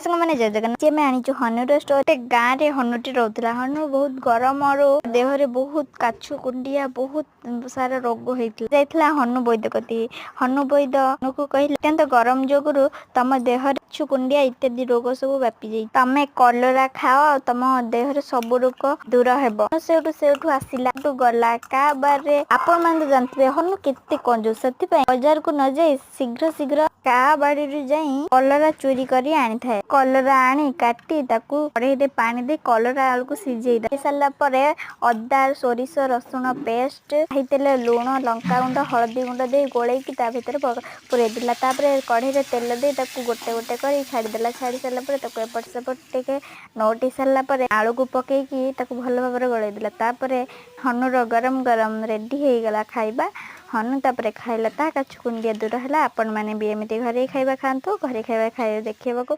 ସାଙ୍ଗମାନେ, ଜୟ ଜଗନ୍ନାଥ। ଆମେ ଆଣିଛୁ ହନୁର ଷ୍ଟୋରି। ଗୋଟେ ଗାଁରେ ହନୁଟି ରହୁଥିଲା। ହନୁ ବହୁତ ଗରମରୁ ଦେହରେ ବହୁତ କାଛୁ କୁଣ୍ଡିଆ, ବହୁତ ସାରା ରୋଗ ହେଇଥିଲା। ଯାଇଥିଲା ହନୁ ବୈଦ୍ୟ କତିକି। ହନୁ ବୈଦ୍ୟ ହନୁକୁ କହିଲେ, ଅତ୍ୟନ୍ତ ଗରମ ଯୋଗୁରୁ ତମ ଦେହରେ କାଛୁ କୁଣ୍ଡିଆ ଇତ୍ୟାଦି ରୋଗ ସବୁ ବ୍ୟାପି ଯାଇଛି। ତମେ କଲରା ଖାଅ ଆଉ ତମ ଦେହରେ ସବୁ ରୋଗ ଦୂର ହେବ। ସେଇଠୁ ସେଇଠୁ ଆସିଲା, ସେଠୁ ଗଲା କା ବାରରେ। ଆପଣ ମାନେ ତ ଜାଣିଥିବେ ହନୁ କେତେ କଞ୍ଜୁସ। ସେଥିପାଇଁ ବଜାରକୁ ନ ଯାଇ ଶୀଘ୍ର ଶୀଘ୍ର କା ବାଡ଼ିରୁ ଯାଇ କଲରା ଚୋରି କରି ଆଣିଥାଏ। କଲରା ଆଣି କାଟି ତାକୁ କଢେଇରେ ପାଣି ଦେଇ କଲରା ଆଳୁକୁ ସିଝେଇ ଦେଇ ସାରିଲା ପରେ ଅଦା, ସୋରିଷ, ରସୁଣ ପେଷ୍ଟ ହେଇଥିଲେ, ଲୁଣ, ଲଙ୍କାଗୁଣ୍ଡ, ହଳଦୀ ଗୁଣ୍ଡ ଦେଇ ଗୋଳେଇକି ତା ଭିତରେ ପୁରେଇ ଦେଲା। ତାପରେ କଢେଇରେ ତେଲ ଦେଇ ତାକୁ ଗୋଟେ ଗୋଟେ କରି ଛାଡ଼ିଦେଲା। ଛାଡ଼ି ସାରିଲା ପରେ ତାକୁ ଏପଟ ସେପଟ ଟିକେ ନଉଟି ସାରିଲା ପରେ ଆଳୁକୁ ପକେଇକି ତାକୁ ଭଲ ଭାବରେ ଗୋଳେଇ ଦେଲା। ତାପରେ ହନୁର ଗରମ ଗରମ ରେଡି ହେଇଗଲା ଖାଇବା। ହନୁ ତାପରେ ଖାଇଲା, ତା କାଛୁ କୁଣ୍ଡିଆ ଦୂର ହେଲା। ଆପଣମାନେ ବି ଏମିତି ଘରେ ଖାଇବା ଖାଆନ୍ତୁ। ଘରେ ଖାଇବା ଖାଇବା ଦେଖିବାକୁ